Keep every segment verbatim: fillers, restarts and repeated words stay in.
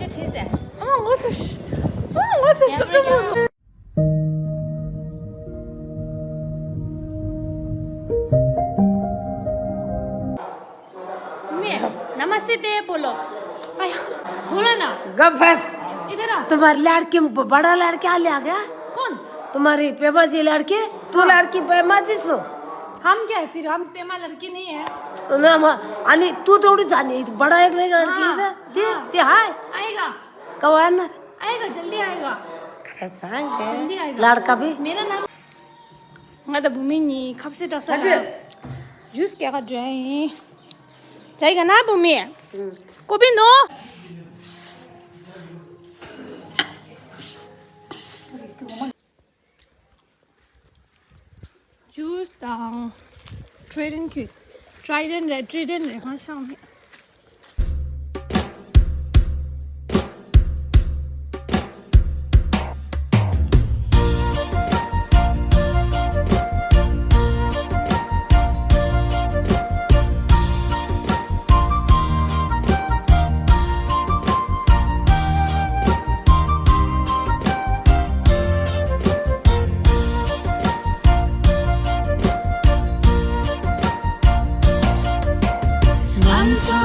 ཁྱེད་ཆེ་ཟེར། ཨ་མ་ངོ་ཚ་ཤི། ཨ་མ་ངོ་ཚ་ཤི། སྐབས་དང་པོ། मैं नमस्ते बोलो। आया, बोलो ना। गप बस। इधर आ। तुम्हारे लड़के, बड़ा लड़का आ गया? कौन? तुम्हारी पेमा जी लड़के? तू हाँ। लड़की पेमा जी सो? हम क्या है फिर? हम पेमा लड़की नहीं है। ना, म-, अनि तू थोड़ी जानी, बड़ा एक लड़की हाँ, है। दे, हाँ। दे, हाय। आएगा। कब आना? आएगा, जल्दी आएगा। खरसांग है। जल्दी आएगा। लड़का भी? मेरा नाम ང་དང་བུ་མོ་གཉིས་ཁ་ཟས་འདྲ་ས་ལ་ཇུས་རྒྱག་ག་འགྲོ་ཡིན། ཇ་ཡི་ག་ན་བུ་མོ། ཀོ་པི་ནོ། ཇུས་དང་ཁྲོ་ཌན་ཁྱོད། ཁྲོ་ཌན་རེད། ཁྲོ་ཌན་རེད། ང་ཤང་མེད། ང་ཚོ་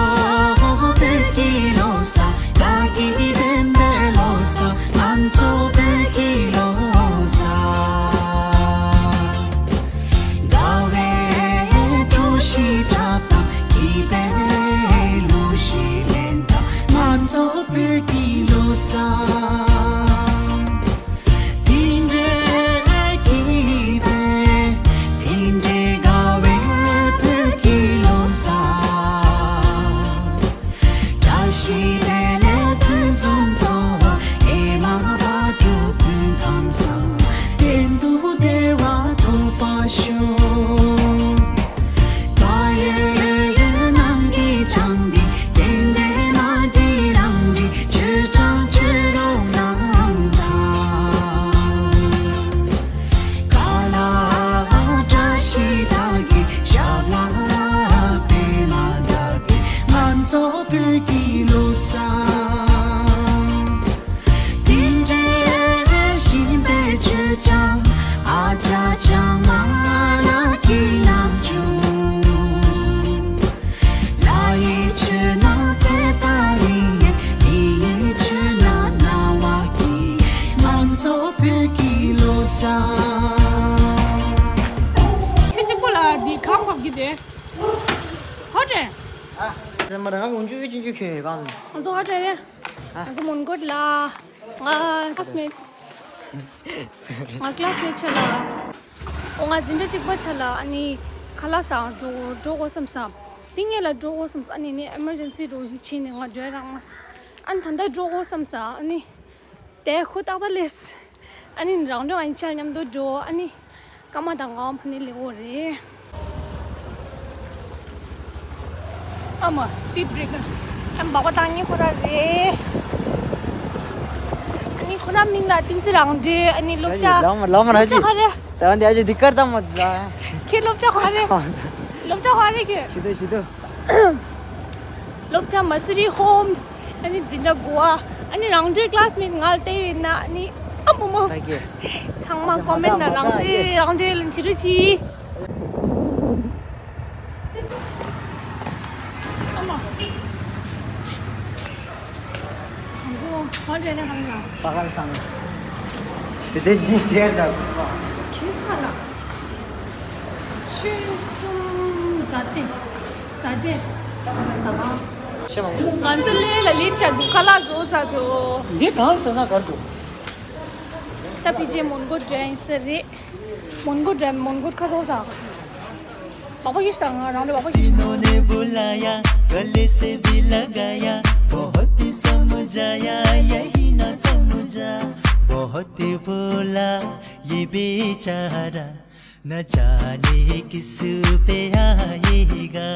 བོད་ཀྱི་ལོ་གསར། དགའ་སྐྱིད་ལྡན་པའི་ལོ་གསར། ང་ཚོ་བོད་ཀྱི་ལོ་གསར། དགའ་བའི་བཀྲ་ཤིས་འཁྲབ་དང་། སྐྱིད་པའི་གླུ་གཞས་ལེན་དང་། ང་ཚོ་བོད་ཀྱི་ལོ་གསར། དེ་འདྲའི་སྐྱིད་པའི། དེ་འདྲའི་དགའ་བའི་བོད་ཀྱི་ལོ་གསར། བཀྲ་ཤིས་བདེ་ལེགས་ཕུན་སུམ་ཚོགས། ཨེ་མ་བག་དྲོ་ཕུན་ཁམས་བཟང་། གཏན་དུ་བདེ་བ་ཐོབ་པར་ཤོག། ད་ཡོད་ཡོད་ནང་གི་ཆང་འདི། རྟེན་འབྲེལ་མ་འགྲིག་རང་འགྲིག། ཆོས་ཆང་མཆོད་རོགས་གནང་དང་། ཁ་ལག་བཀྲ་ཤིས་དག་གི། ཞབས་ལ་པད་མ་དག་གི། ང་ཚོ་བོད་ཀྱི་ལོ་གསར། དེ་འདྲའི་ཞིམ་པའི་མཆོད་ཆང་། ཨ་ཅག་ཆང་མ་ལ་ཁྱི་ནང་ཆུང་། ལ་ཡི་ཆུ་ན་ཚེ་ད་རིང་། མི་ཡི་ཆུ་ན་ན་བ་གི། ང་ཚོ་བོད་ཀྱི་ལོ་གསར། ཁྱེད་གཅིག་པོ་ལ་འདི་གང་ཕབ་ཀྱི་དེ། ཧོ་ཏྲེ། ཨ། ད་མ་རང་གོང་ཆུ་ཨེ་ཅུན་ཅུ་ཁྱོད་གང་སོང་། ང་ཚོ་ཧོ་ཏྲེ་རེད། ཨ། ང་ཚོ་མོན་གྷོ་ལ། ང་ཀླ་སི་མེཊ། ང་ཀླ་སི་མེཊ་ཆ་ལ། ཨོ་ང་འཛིན་གྲྭ་གཅིག་པ་ཆ་ལ། ཨ་ནི་ཁ་ལག་ཟ་འགྲོ་འགྲོ་དགོས་བསམ་ས། དེ་སྔོན་ལ་འགྲོ་དགོས་བསམ་ས། ཨ་ནི་ནི་ཨེ་མར་ཇེན་སི་འགྲོ་ཕྱིན་ནས་ང་འགྲོ་རག་མ་སོང་། ཨ་ནི་ད་ལྟ་འགྲོ་དགོས་བསམ་ས། ཨ་ནི། དེ་ཁོ་ཏག་ཏག་ལས། ཨ་ནི་རང་འགྲོ་ཨ་ནི་ཆ་མཉམ་དུ་འགྲོ། ཨ་ནི་སྐར་མ་དང་ངའི་ཕ་ནི་ལེགས་འོ་རེད། ཨ་མ་སི་པིཌ་བྷི་རེ་ཀར། ཨ་མ་སྦག་སྦག་བཏང་ཉེ་ཁོ་ར་རེད། ཨ་ནི་ཁོ་ར་མིང་ལ་བསྟན་འཛིན་རང་འགྲོ། ཨ་ནི་སློབ་གྲྭ། ལོ་མ་ལོ་མ་ར་ཅི། ད་བ་འདི་ཨ་ཅི་འདི་ཀར་ད་མ་ད། ཁྱེད་སློབ་གྲྭ་ག་རེ། སློབ་གྲྭ་ག་རེ་ཁྱེད། ཤི་དུ་ཤི་དུ། སློབ་གྲྭ་མ་སུ་རི་ཧོམ་སི། ཨ་ནི་འཛིན་གྲྭ་གོ་བ། ཨ་ནི་རང་འདྲའི་ཀླ་སི་མེཊ་ང་ལ་བལྟས་ཡོད་ན། ཨ་ནི་ཨ་མོ་མོ། ཚང་མ་ཀོ་མེན་ཊི་ནང་རང་འདྲའི་རང་འདྲའི་ལན་བྱེད་རོགས་གྱིས། ཨ་མ། ང་ཚོ་ཧོ་ཊེལ་ནས་གང་ལ། པ་གར་སང་། དེ་དེ་འདི་དེར་ད། ཁྱེད་ས་ལ། ཆུ་གསུམ་རྫ་སྟེང་། རྫ་སྟེང་། ང་ཚོ་ལས་ལ་ལས་བྱ་འདུག་ཁ་ལག་བཟོ་ས་འདུག་འདི་གང་ལ་ན་གར་འདུག་ད་ཕི་ཅི་མོན་གྷོ་འགྲོ་ཡིན་ས་རེད། མོན་གྷོ་འགྲོ་མོན་གྷོ་ཁ་བཟོ་ས། बाबा किस तरह रंग बाबा किस तरह ने बुलाया गले से भी लगाया बहुत ही समझाया यही ना समझा बहुत ही बोला ये बेचारा न जाने किस पे आएगा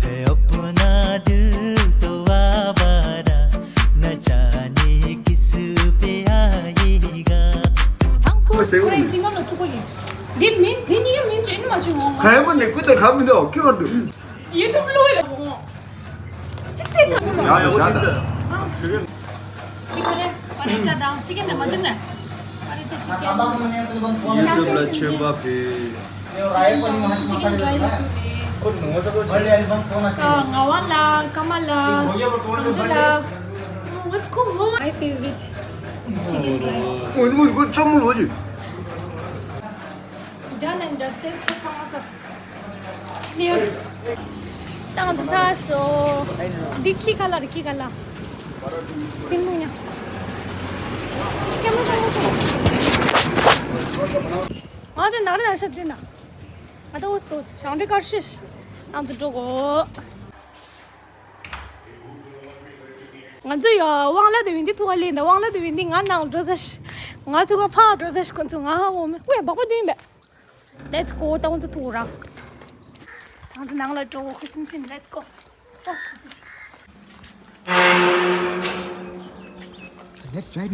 है अपना दिल तो आवारा न जाने किस पे आएगा दिल में दिल ये में ट्रेन में जो ཁ་ཡ་མ་ནི་ཀུ་ཏར་ཁ་མི་འདུག་ཁྱོད་ཀར་འདུག་ཡུ་ཊུབ་ལོ་ལ་ཅིག་ཏེ་ད། ཞག་དང་ཞག་དང་། ཁ་རེ་ཁ་རེ་ཅ་དང་ཅི་ཀན་ནས་མ་འཇིག་ནས། ཁ་རེ་ཅ་ཅི་ཀན། ཡུ་ཊུབ་ལ་མཆོད་པ་ཕུལ། ཅི་ཀན་ཅ་ཅི་ཀན་ཌ་རའི་ལེབ་ཐུ་རེད། ང་དབང་ལགས། ཀརྨ་ལགས། རྡོ་རྗེ་ལགས། What's cool? What my favorite? Chicken dry. ཨོ་ནི་མོ་ཚང་མ་ལོ་ཅིག Done and dusted. ཚང་མ་ཚར། Clear. ཏང་དུ་ཚར་སོང་། འདི་ཁྱི་ཁ་ལ་རེད། ཁྱི་ཁ་ལ། ཏིང་མོ་ཉ། ཀེམ་ར་ཚང་མ་ཚང་། ང་དེ་ནང་རེ་ན་ཤ་དེ་ན། ང་ད་འོ་སྐོ་ཞང་རེ་ཀར་ཤིས། ཏང་དུ་འགྲོ་གོ། ང་ཚོ་ཡ་དབང་ལ་དེ་བིན་དེ་ཐུག་ག་ལེན་ད། དབང་ལ་དེ་བིན་དེ་ང་ནང་འགྲོ་ཟེར། ང་ཚོ་ག་ཕ་འགྲོ་ཟེར། ཁོ་ཚོ་ང་ཧ་འོ་མེ་ཝེ་བག་པ་དུ་ཡིན་པས། Let's go. ད་ང་ཚོ་ཐུག་ར། ད་ང་ཚོ་ནང་ལ་འགྲོ་གོ། ཁུ་སིམ་སིམ། Let's go. Let's try.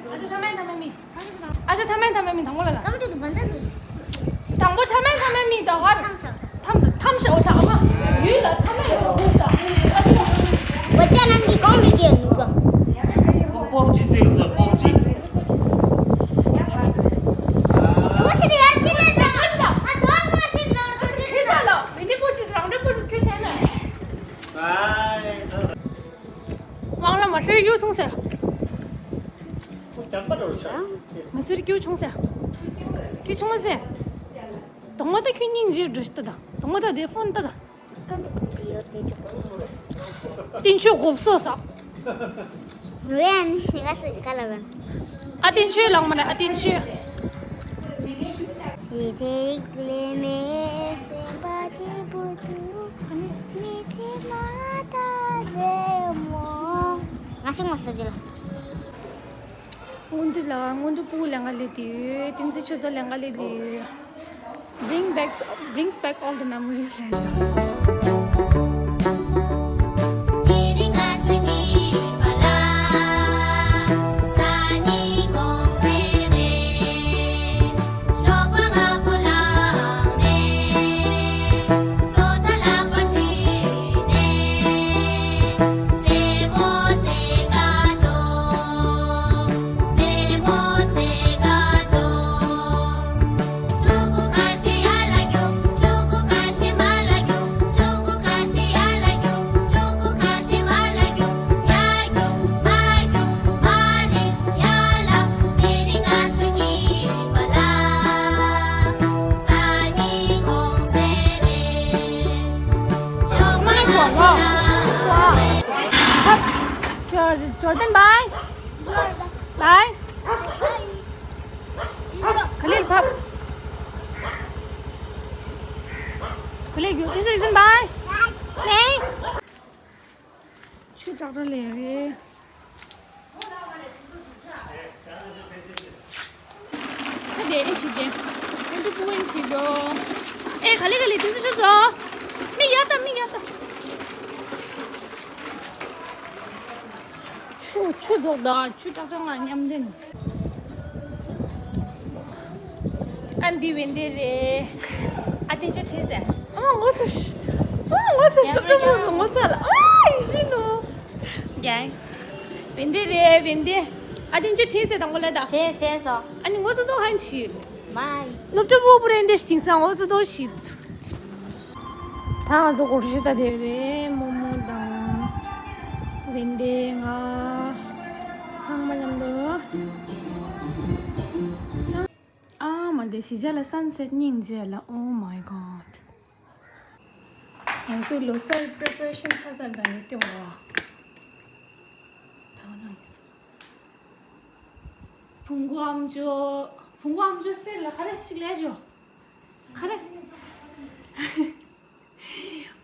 ཨ་ཅག་ཐ་མའི་ཐ་མའི་མི། ཨ་ཅག་ཐ་མའི་ཐ་མའི་མི་དང་པོ་ལ་ལ། ཀམ་ཏུ་དུ་བན་ད་དུ། དང་པོ་ཐ་མའི་ཐ་མའི་མི་དང་བར། ཐམ་ཤ། ཐམ་ཐམ་ཤ་འོ་ཐ་མ། ཡུལ་ལ་ཐ་མའི་སོ་ཧུ་ཤ། ཨ་ཅག་ལ། བ་ཅ་ནང་གི་གོང་མི་གི་ནུ་རོ། པོ་པོ་ཅི་ཙེ་ཡོད་ལ་པོ་ཅི། བ་ཅི་དེ་ཡར་ཤི་ལ་ད། ཨ་ཟོ་མ་ཤི་ལ་ད། ཁྱེད་ཚ་ལ་མི་འདི་པོ་ཅི་རང་འདྲ་པོ་ཅི་ཁྱོད་བྱས་ན། དབང་ལ་མ་ཤེས་རྒྱུ་ཆུང་ཟེར། ཁོ་རྒྱག་པ་འགྲོ་ཤག་མ་ཤེས་རྒྱུ་ཆུང་ཟེར། རྒྱུ་ཆུང་མ་ཟེར། དོང་བ་ད་ཁྱོད་སྙིང་རྗེ་འགྲོ་ཤི་ད་ད། དོང་བ་ད་དེ་ཕོན་ད་ད། བསྟན་ཆོས་གོབ་སོ་ས། རེན་ཡ་སི་ཁ་ལ་བན། ཨ་བསྟན་ཆོས་ལགས་མ་རེད། ཨ་བསྟན་ཆོས། ཡེ་ཐེག་ལེ་མེ་སེམས་པ་ཆེན་པོ་དུ། མི་ཚེ་མ་ད་ལེ་མོ། ང་ཤི་མ་ས་ཅི་ལ། སྔོན་འགྲོ་ལ་སྔོན་འགྲོ་ཕྲུ་གུ་ལེན་ག་སླེབས་དུས། བསྟན་འཛིན་ཆོས་མཚོ་ལེན་ག་སླེབས་དུས། Bring back, brings back all the memories. Jordan, bye. Bye. Khalil, bye. Khalil, you, this is bye. Hey. ཆུ་ཏག་ཏག་ལས་རེད། ད་དེ་ཨེ་ཆི་དེ། ཨེ་འདུག་པུ་ཨེ་ཆི་དོ། ཨེ་ག་ལེ་ག་ལེ་དེ་ཚོ་ཆུ་ཚོ། མིག་ཡར་ལྟ། མིག་ཡར་ལྟ། ཆུ་ཆུ་རྫོགས་ད། ཆུ་ཀྲག་ཀྲག་ང་མཉམ་འདྲེན། ཨ་འདི་བན་དེ་རེད། ཨ་བསྟན་ཆོས་ཁྲིད་ཟེར། ཨ་མ་ངོ་ཚ་ཤི། ཨ་མ་ངོ་ཚ་ཤི། ཀླུ་ཀྲུང་ངོ་ཚ་ལ། ཨ་ཡི་ཤི་ནོ། ཡ། བན་དེ་རེད། བན་དེ། ཨ་བསྟན་ཆོས་ཁྲིད་ཟེར་དང་པོ་ལ་ད། ཁྲིད་ཟེར་སོ། ཨ་ནི་ངོ་ཚ་དོ་ཧན་ཆི། མ། སློབ་གྲྭ་བུ་བུ་རེད་འདི་ཞིང་སང་ངོ་ཚ་དོ་ཤི། ད་ང་ཚོ་སྒོར་གཞས་ད་དེ་རེད། རྨོ་མོ་དང་བན་དེ་ང་ཚང་མ་མཉམ་དུ། ཨ་མ་དེ་གཞིས་ཆགས་ལ་སན་སེཊ་སྙིང་རྗེ་ལ། Oh my God. ང་ཚོ་ལོ་གསར་པི་རི་པེ་རེ་ཤན་ཆ་ཚང་ད་ཡོད་དེ་བ། ད་ང་ཡིན། བུང་གོ་ཨམ་ཅོག་བུང་གོ་ཨམ་ཅོག་སེར་ལ་ག་རེ་གཅིག་ལས་ཅོ། ག་རེ།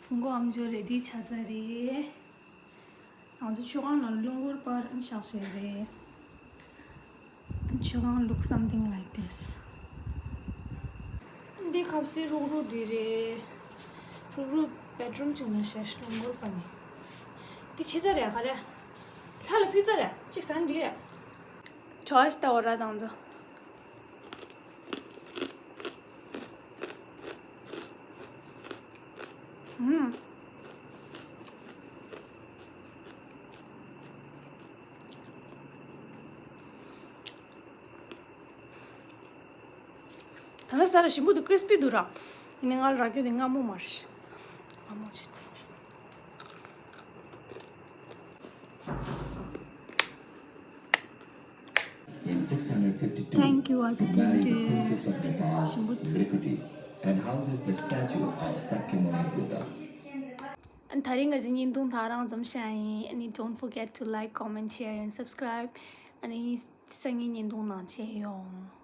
བུང་གོ་ཨམ་ཅོག་རེད། འདི་ཆ་ཚང་རེད། ང་ཚོ་མཆོད་ཁང་ནང་རླུང་འཁོར་པར་བཞག་བཞག་རེད། མཆོད་ཁང་look something like this. འདི་ཁ་སང་རུག་རུག་འདི་རེད། རུག་རུག་བེད་རུམ་གཅིག་ནང་བཞག་རླུང་འཁོར་པ་ནི། འདི་ཕྱི་ཚ་རེད་ག་རེ། ལྷ་ལ་ཕུལ་ཚ་རེད། གཅིག་ཟ་འགྲིག་རེད། ཆོས་ལྟ་བ་ར་དང་ཚོ། ཨུམ། ད་ལྟ་ཟ་ར་ཞིམ་པོ་འདུག་ཀྲིས་པི་འདུག་ར། ཡིན་ནའི་ང་ལ་རག་རྒྱུ་དེ་མངར་མོ་མ་རེད། མངར་མོ་ཅིག In six hundred fifty-two, Thank you, Ajay. Thank you. Princess of Nepal, ཞིམ་པོ་འདུག Vrikuti, and houses the statue of Sakyamuni Buddha. ཨ་ནི་ད་རིང་གི་བརྙན་ཐུང་ད་རང་ཙམ་བཤད་ཡིན། ཨ་ནི་don't forget to like, comment, share and subscribe. ཨ་ནི་སང་ཉིན་བརྙན་ཐུང་ནང་མཇལ་ཡོང་།